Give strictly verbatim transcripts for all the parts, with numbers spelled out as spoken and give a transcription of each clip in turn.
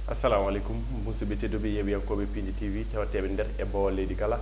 Assalamu aleykum, musidɓe tedduɓe, yeeɓiyankooɓe Piindi T V, tawteeɓe nder e bowal leydi kala.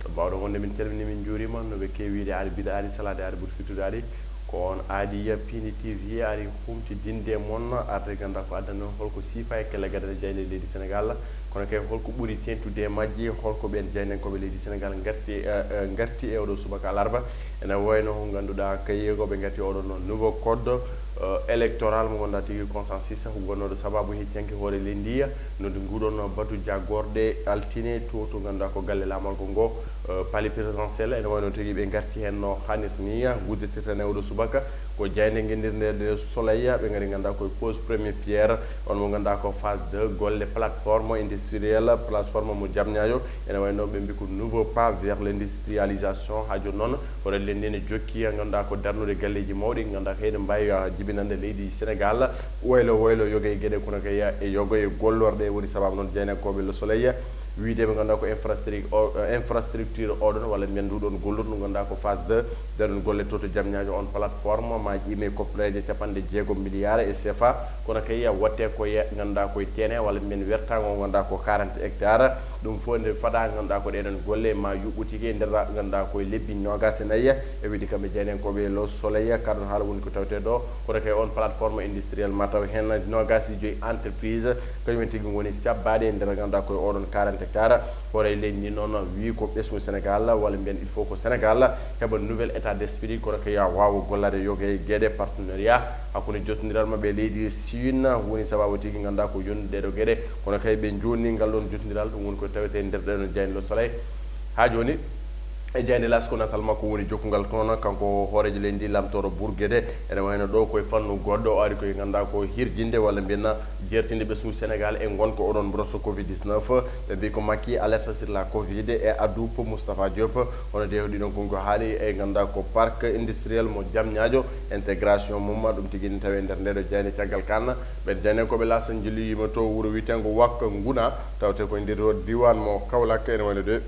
Ɗo mbaawɗon wonde, min calmini, min njuurima, no ɓe keewi wiide, aari biɗa aari salaade, aari ɓuri fittude aari. Ko on aadi ya Piindi T V ari humtidinde mon, arde ganda ko addano, holko siifa e kelle gadane jayde leydi Senegal, kono kay holko ɓuri tentude e majji, holko ɓen jaynenkooɓe leydi Senegal ngarti, eh, eh, ngarti e oɗo subaka alarba. Ene wayno ko ngannduɗaa kay ko ɓe ngarti oɗon nouveau code, eh, électoral mo ngannduɗaa tigi consensus ko gonnooɗo sababu heccanki hoore leydi, noddi nguɗon batu jaggorɗe altine to, to ngannduɗaa ko galle laamorgo ngo, eh, palais présidentiel. Ene wayno tigi ɓe ngarti heen no hannirta ni, gudditirta ne oɗo subaka. Ko jaaynde ngenndirnde nde Soleil, ɓe ngari ngannduɗaa koye pose première pierre, on mo ngannduɗaa ko phase deux, golle plateforme industrielle, plateforme mo Diamniadio. Ene wayno ɓe mbi ko nouveau pas vers l'industrialisation. Haa jooni noon, hoore leydi ndi ne jokki, ngannduɗaa ko darnude galleeji mawɗi, ngannduɗaa ko ene mbaawi, ah, jibinande leydi Senegal, waylo waylo yoga e geɗe, kono kay e yoga e gollorɗe. Woni sababu noon jaayndiyankooɓe Le Soleil wiide ɓe ngannduɗaa ko infrastri-, o, eh, infrastructure oɗon, walla mbiyen nduɗon gollorɗo ngannduɗaa ko phase deux, ndeɗon golle to, to Diamniadio, on plateforme ma ƴiime koppareeje capanɗe jeegom milliards e C F A, kono kay watte ko ye ngannduɗaa koye terrain, walla mbiyen wertaango ngannduɗaa ko quarante hectares. Ɗum fof nde faɗa ngannduɗaa ko ɗeɗon golle ma yuɓɓo tigi e nder ngannduɗaa koye lebbi noogas e nayi. E wiide kamɓe jaayndiyankooɓe Le Soleil, kaɗon haala woni ko tawetee ɗo, kono kay on plateforme industrielle ma taw heen noogas e joyi entreprise, kañum en tigi ngoni cabbaaɗe e nder ngannduɗaa koye oɗon quarante hectares. Hoore leydi ndi noon wi ko ɓesngu Senegal, walla mbiyen il faut ko Senegal heɓa nouvel état d'esprit, kono kay ya waawa gollade yoga e geɗe partenariat hakkunde jotondiral maɓɓe e leydi Chine. Woni sababu tigi ngannduɗaa ko yonde ɗeɗo geɗe, kono kay ɓe jonni ngal ɗon jotondiral, ɗum woni ko tawetee nder ɗeɗon jaaynde Le Soleil. Haa jooni, e jaaynde L'As ko natal makko woni jokkungal toon, kanko hooreejo leydi ndi, Lamtooro Bourguédé. Ene wayno ɗo koye fannu goɗɗo, o ari koye ngannduɗaa ko hirjinde, walla mbiyen jeertinde ɓesngu Senegal e ngonka oɗon brosse covid dix-neuf. Ɓe mbi ko Macky alerte sur la covid e Adoub Moustapha Diop. Hono de ɗiɗon kon ko haali e ngannduɗaa ko parc industriel mo Diamniadio, intégration mum, ɗum tigi ne tawi e nder ndeɗo jaaynde. Caggal kan, ɓen jaayndiyankooɓe L'As njilliima to wuro wiyetengo Wakka Nguna, tawte koye nder diwan mo Kaolack. Ene wayno de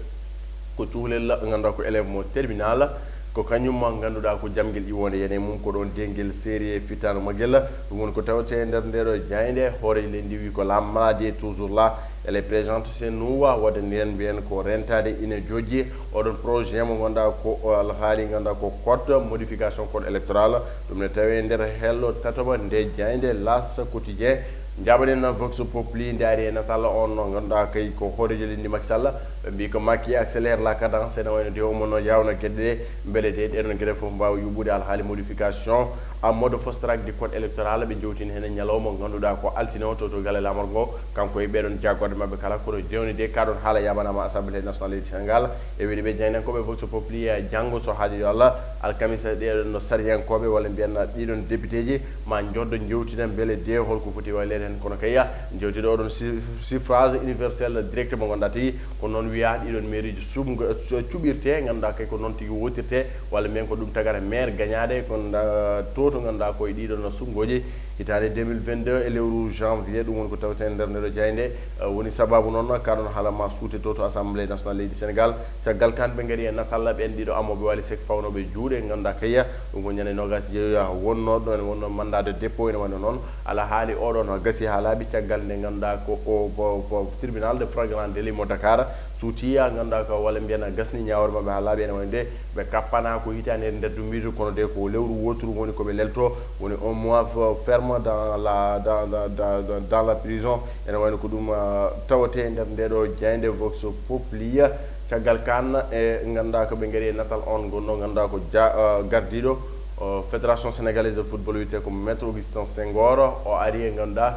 ko cuhlel ngannduɗaa ko élève mo terminal, ko kañum ngannduɗaa ko jamgel iwonde yene mum, ko ɗon dengel seeri e fittaandu maggel. Ɗum woni ko tawte e nder ndeɗo jaaynde. Hooreejo leydi ndi wi ko la maladie est toujours là, elle est présente chez nous, wadde nden mbiyen ko rentade ina jojji. Oɗon projet mo ngannduɗaa ko alhaali ngannduɗaa ko code modification code électoral, ɗum ne tawi e nder hello tatoɓa nde jaaynde L'As Quotidien. Njaɓaɗen Vox Populi, ndaari e natal on no ngannduɗaa kay ko hooreejo leydi Macky Sall. Ɓe mbi ko Macky accélère la cadence, ene wayno de omo no yawna geɗe ɗe, mbele de ɗeɗon geɗe fof mbaawa yuɓɓude alhaali modification à mode fast track du code électoral. Ɓe jewtini heen e ñalawma ngannduɗaa ko altine o to, to galle laamorgo ngo, kanko e ɓeɗon jaggorɗe maɓɓe kala. Kono jewni de kaɗon haala yaɓanaama Assemblée nationale leydi Senegal. E wiide ɓe jaayndiyankooɓe Vox Populi, janngo so haali yo Allah, alkamisa, ɗeɗon no sariyankooɓe walla mbiyen ɗiɗon député ji ma njoddo jewtina mbele de holko foti wayleede heen. Kono kay ya jewtide oɗon su-, suffrage universel direct mo ngannduɗaa tigi ko noon wiya ɗiɗon mairie ji sumgo-, su-, cuɓirte, ngannduɗaa kay ko noon tigi wotirte, walla mbiyen ko ɗum tagata maire gañaade, ko nda-, to, to ngannduɗaa koye ɗiɗon sumgooji hitaande deux mille vingt-deux e lewru janvier. Ɗum woni ko tawte e nder ndeɗo jaaynde. Eh, woni sababu noon kaɗon haala ma suute to, to Assemblée nationale leydi Senegal. Caggal kan ɓe ngari e natal ɓen ɗiɗo amooɓe Wali Seck fawnooɓe juuɗe, ngannduɗaa kay ya ɗum ko ñande noogas e jeeya wonnoo ɗo, ene wonnoo mandat de dépôt, ene wayno noon alhaali oɗon gasi haa laaɓi caggal nde ngannduɗaa ko o, o, o tribunal de flagrant délit mo Dakar suuti, ngannduɗaa ko walla mbiyen gasni ñaawre maɓɓe haa laaɓi. Ene wayno de ɓe kappana ko hitaande e nder dumbiijo, kono de ko lewru wooturu woni ko ɓe lelto, woni un mois f-, ferme dans la, dans, dans, dans, dans la prison. Ene wayno ko ɗum, ah, tawate e nder ndeɗo jaaynde Vox Populi. Caggal kan e ngannduɗaa ko ɓe ngari e natal on gonno ngannduɗaa ko ja-, ah, gardiiɗo, oh, Fédération Sénégalaise de Football wiyetee ko Maître Augustin Senghor, o ari e ngannduɗaa,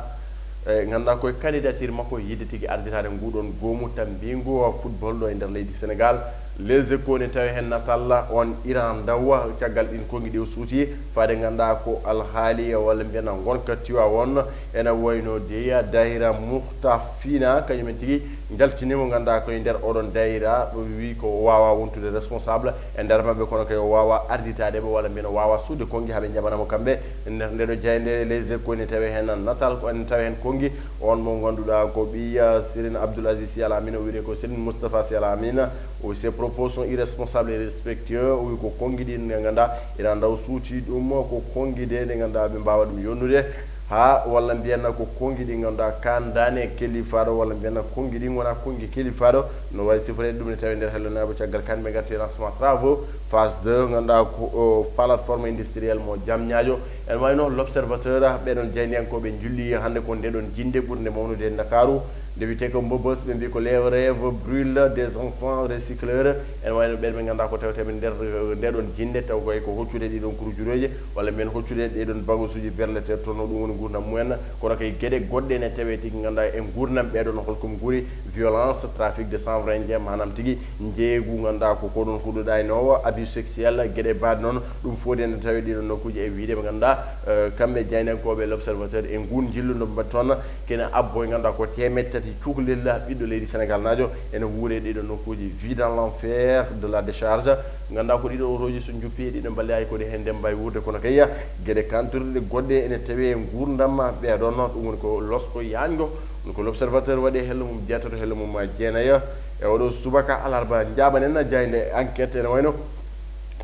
e ngannduɗaa koye candidature makko yiɗde tigi arditaade nguɗon goomu tammbingu football ɗo e nder leydi Senegal. Les Échos ne tawi heen natal on Iran Ndaw, caggal ɗin konngi ɗi o suuti, faade ngannduɗaa ko alhaali walla mbiyen ngonka Tiwaawoon, ene wayno de daayira Muhtafina, kañum en tigi njaltini mo ngannduɗaa koye nder oɗon daayira, ɓe wi ko o waawa wontude responsable e nder maɓɓe, kono kay o waawa arditaade ɓe walla mbiyen o waawa suude konngi haa ɓe njaɓana mo kamɓe. Nder ndeɗo jaaynde Les Échos ne tawi heen natal, ko ene tawi heen konngi on mo ngannduɗaa ko ɓiya Serigne Abdoul Aziz Sy Al Amine, o wiyetee ko Serigne Moustapha Sy Al Amine. O, ses propos sont irresponsables et irrespectueux. O wi ko konngi ɗin ɗi ngannduɗaa Iran Ndaw suuti ɗum, ko konngi de ɗi ngannduɗaa ɓe mbaawa ɗum yonnude. Ha walla mbiyanna ko konngi ɗi ngannduɗaa kandaani e kelifaaɗo, walla mbiyanna konngi ɗi ngonaa konngi kelifaaɗo. No wayi sifreede ɗum ne tawi nder hello naabo caggal kan ɓe ngarti lancement travaux phase deux, ngannduɗaa ko o plateforme industrielle mo Diamniadio. Ene wayno l'observateur, ɓeɗon jayniyankooɓe njulli hannde ko ndeɗon jinde ɓurnde mawnude e Ndakaaru, nde wiyetee ko Mbobos, ɓe mbi ko les rêves brûlent des enfants recycleurs. Ene wayno ɓen ɓe ngannduɗaa ko tawteɓe nder, eh, ndeɗon jinde, taw koye ko hoccude ɗiɗon kurujureeje, walla mbiyen hoccude ɗiɗon bagasuuji berleteeɗi toon, ɗum woni nguurndam mumen. Kono kay geɗe goɗɗe ene tawe tigi ngannduɗaa e nguurndam ɓeɗon, holko nguuri, violence, trafic de chanvre indien, maanaam tigi njeeygu ngannduɗaa ko ko ɗon huɗoɗaynoowo, abus sexuel, geɗe baɗe noon. Ɗum fof ene tawi ɗiɗon nokkuuji e wiyde ɓe ngannduɗaa, eh, kamɓe jayniyankooɓe l'observateur e nguun njillu no mbaɗi toon, kene abbo e ngannduɗaa ko teemedde tati cukalel ɓiɗɗo leydi Sénégal naajo ene wuure ɗiɗon nokkuuji. Vie dans l'enfer de la décharge, ngannduɗaa ko ɗiɗo otooji so njuppi e ɗiɗo mballe hay ko ɗi heen ndem mbawi wuurde, kono kay geɗe kantorɗe goɗɗe ene tawe e nguurndam ɓeɗon. Ɗum woni ko losko yaango, ɗum ko l'observateur waɗi hello mum jeetato, hello mum jeenayo e oɗo subaka alarba. Njaaɓanen jaynde enquête ene wayno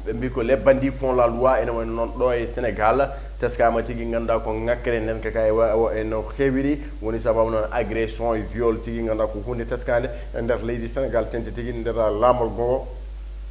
ɓe mbi ko les bandits font la loi, ene wayno noon ɗo e Sénégal, teskama tigi ngannduɗaa ko ŋakkere nden kaka e wa-, wa-, e no heewiri, woni sababu noon agression e viol tigi ngannduɗaa ko huunde teskande e nder leydi Sénégal, tenti tigi nder laamol ngo.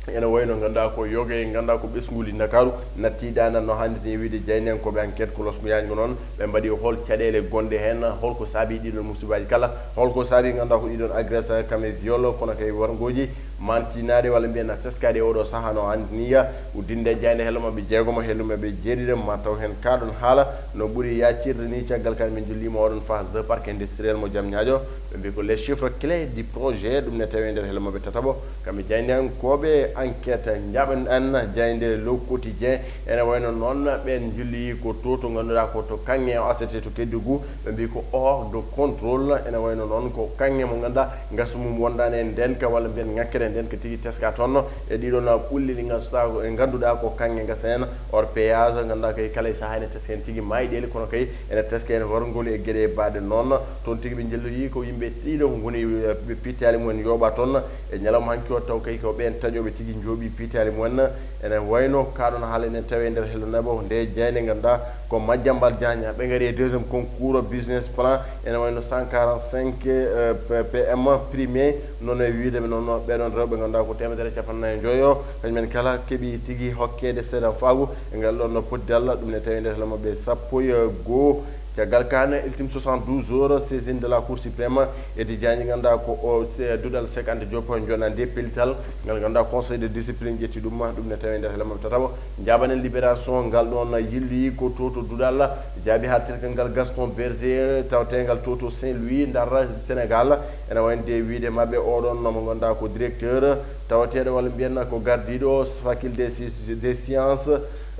Ene wayno ngannduɗaa ko yoge ngannduɗaa ko ɓesnguuli Ndakaaru natti daande no hannde ni wiyde jayniyankooɓe enquête ko losmo yaango noon, ɓe mbaɗi hol caɗeele gonɗe heen, holko saabi ɗiɗon musibaaji kala, holko saabi ngannduɗaa ko ɗiɗon agression kam e viol, kono kay warngooji mantinaade walla mbiyen teskaade e oɗo sahaa no hannde ni ya. Uddinde jaynde hello maɓɓe jeegomo, hello maɓɓe jeeɗiɗo, ma taw heen kaɗon haala no ɓuri yaccirde ni. Caggal kan min jollima oɗon phase deux parc industriel mo Diamniadio. Ɓe mbi ko les chiffres clés du projet, ɗum ne tawi e nder hello maɓɓe tataɓo. Kamɓe jayniyankooɓe enquête, njaɓan en jaynde Le Quotidien. Ene wayno noon ɓen njulli ko to, to ngannduɗaa ko to Kaŋŋe o asete to Kédougou. Ɓe mbi ko hors de contrôle, ene wayno noon ko kaŋŋe mo ngannduɗaa ngasu mum wondaani e ndenka walla mbiyen ŋakkere ndenka tigi teska toon. E ɗiɗon ɓulli ɗi ngannduɗaa ko, ngannduɗaa ko kaŋŋe ngasa heen, hors péage, ngannduɗaa kay kala e sahaa ene teska heen tigi mayɗeele, kono kay ene teska heen warngoli e geɗe baɗe noon. Toon tigi ɓe njilloyi ko yimɓe ɗiɗo ngoni, eh, ɓe pittaali mumen yooɓa toon e ñalawma hanki o, taw kay ko ɓeen taƴooɓe tigi njooɓi pittaali mumen. Ene wayno kaɗon haala ene tawe e nder hello naabo nde jaynde ngannduɗaa ko Madiambal Diagne. Ɓe ngari e deuxième concours business plan, ene wayno cent quarante-cinq, euh, P-, P M primé, noon e wiyde ɓe noon ɓeɗon rewɓe ngannduɗaa ko teemedere e capanɗe nayi e joyo, kañumen kala keɓi tigi hokkeede seeɗa faagu e ngal ɗon no poti dalla, ɗum ne tawi e nder hello maɓɓe sappo e goo. Caggal kan, ultime soixante-douze heures, saisine de la Cour suprême, e di jañi ngannduɗaa ko o, eh, duɗal cinquante Diop jona nde pellital, ngal ngannduɗaa conseil de discipline ƴetti ɗum, ɗum ne tawi e nder hello maɓɓe tataɓo. Njaɓanen Libération, ngal ɗon yilli ko to, to duɗal jaabi haaɗtirgal ngal Gaston Berger, tawatengal to, to Saint-Louis, nder Sénégal. Ene wayde wiyde maɓɓe oɗon mo ngannduɗaa ko directeur, tawateeɗo walla mbiyen ko gardiiɗo faculté sci-, des sciences,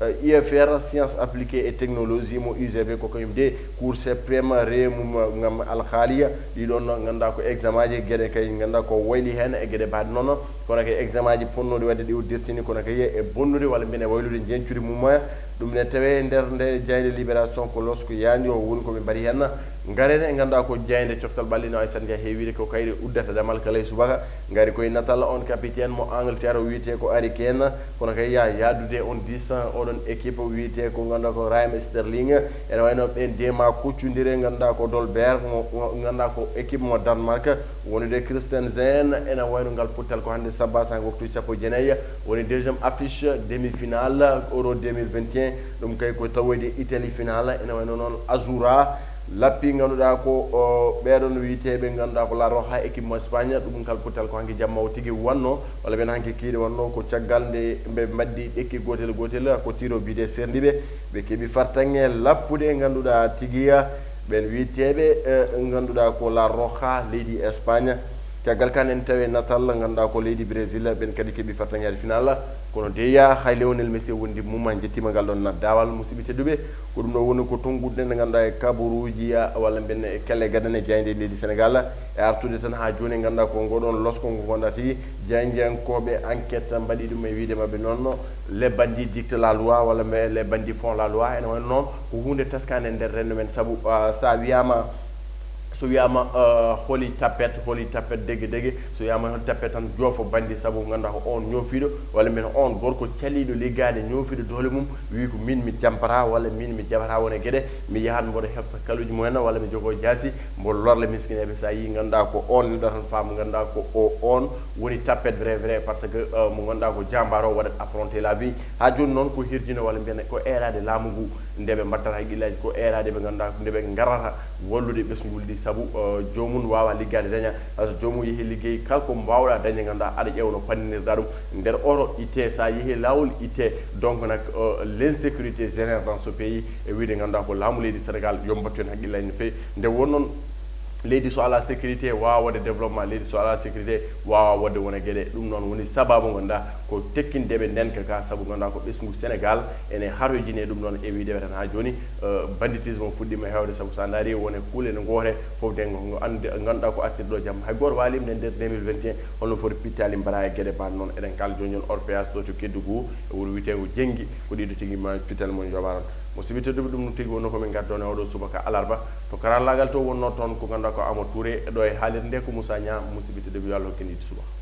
eh, U F R, sciences appliquées et technologies mo U G B, ko kañum de Cour suprême reemum ngam alhaaliya. Ɗiɗon ngannduɗaa ko examen ji, geɗe kay ngannduɗaa ko wayli heen e geɗe baɗe noon. Kono kay examen ji ponnoɗi waɗde ɗi uddirtini, kono kay e bonnude walla mbiyen e waylude njeñcudi mum. Ɗum ne tawe nder nde jaynde Libération ko losko yaani o woni ko ɓe mbaɗi heen. Ngaren e ngannduɗaa ko jaynde coftal ɓalli no Aysata Njaay heewiri ko kayre uddata damal kala e subaka. Ngari koye natal on capitaine mo Angleterre o wiyetee ko Harry Kane. Kono kay ya yaadude on dix oɗon équipe wiyetee ko ngannduɗaa ko Raheem Sterling. Ene wayno ɓen de ma kuccundire ngannduɗaa ko Dolberg mo, mo ngannduɗaa ko équipe mo Danemark. Wonude Christensen, ene wayno ngal puttal ko hannde sabbaa sa waktu sappo e jeenayi. Woni deuxième affiche demi-finale Euro deux mille vingt et un. Ɗum kay ko tawoyde Italie finale. Ene wayno noon Azzurra lappi ngannduɗaa ko, o, ɓeɗon wiyeteeɓe ngannduɗaa ko La Roja équipe mo Espagne. Ɗum ngal puttal ko hanki jamma o tigi wanno, walla ɓen hanki kiiɗe wanno ko caggal nde ɓe mbaddi ɗekki gootel gootel ko tiro bide serndi ɓe. Ɓe keɓi fartaŋŋe lappude ngannduɗaa tigi ya ɓen wiyeteeɓe, eh, ngannduɗaa ko La Roja leydi Espagne. Caggal kan en tawi natal ngannduɗaa ko leydi Brésil, ɓen kadi keɓi fartaŋŋe yaade final. Kono de ya hay Lionel Messi wondi mum, en njettima ngal ɗon na daawal, musidɓe tedduɓe. Ko ɗum ɗo woni ko tonguɗen nde ngannduɗaa e kabaruuji, ah, walla mbiyen e kelle gadane jaynde leydi Sénégal. E artude tan haa jooni ngannduɗaa ko ngoɗon losko ngo ngannduɗaa tigi jayniyankooɓe enquête mbaɗi ɗum e wiyde maɓɓe noon les bandits dictent la loi walla mbiyen les bandits font la loi. Ene wayno noon ko huunde teskande nder renndo men sabu, ah, sa wiyama So wiyama uh, holi tappet, holi tappet degge degge. So wiyama holi tappet tan joofo bandi, saabu ganduɗa ko on ñoofiɗo, walla mbiyen on gorko caliɗo liggaade, ñoofiɗo doole mum, wi ko min mi jampata, walla min mi jaɓata wone gueɗe, mi yahat mboɗo hefta kaluji mumen, walla mi jogo jaasi mboɗo lorla miskineɓe. Sa yi ganduɗa ko on neɗɗo tan, faamu ganduɗa ko o on woni tappet vrai vrai, par ce que uh, mo ganduɗa ko jambar o waɗat affronter la vie. Ha joni noon ko hirjino, walla mbiyen ko eerade laamu ngu, nde ɓe mbattata haqqillaji, ko eerade ɓe ganduɗa nde ɓe garata wallude ɓesnguldi, saabu uh, joomum wawa liggade daña. Par ce que joomum yeehi liggey, kala ko mbawɗa dañde ganduɗa aɗa ƴeewa no panninirɗa ɗum nder oto itte, sa yeehi lawol itte. Donc nak uh, l'insécurité génère dans ce pays, e wiide ganduɗa ko laamu leydi Sénégal yo mbattu hen haqqillaji no fewi. Nde won noon leydi so ala sécurité wawa wadde développement, leydi so ala sécurité wawa wadde wona gueɗe. Ɗum noon woni sababu ganduɗa ko tekkindeɓe ndenka ka, saabu ganduɗa ko ɓesngu Sénégal ene hatojini e ɗum noon, e wideɓe tan ha joni uh, banditisme o fuɗɗima hewde, saabu sa daari wone kuule ne goote, foof de ganduɗa ko artirɗo jaam, hay goto walimde nder deux mille vingt et un. Holno foti pittali mbaɗa e gueɗe mbaɗa noon? Eɗen kala joni joni orpéas ɗo to Kédougou, e wuuro wiyetego Jengui, ko ɗiɗo tigi ma pittali mon joɓaron. Musidɓe tedduɓe, ɗum no tigi wonno komin gaddono e oɗo subaka alarba. To karallagal to wonno toon ko ganduɗa ko Amadou Touré, ɗo e haalirde nde ko Moussa Niang. Musidɓe tedduɓe, yo Allah hokken yiɗde subaka.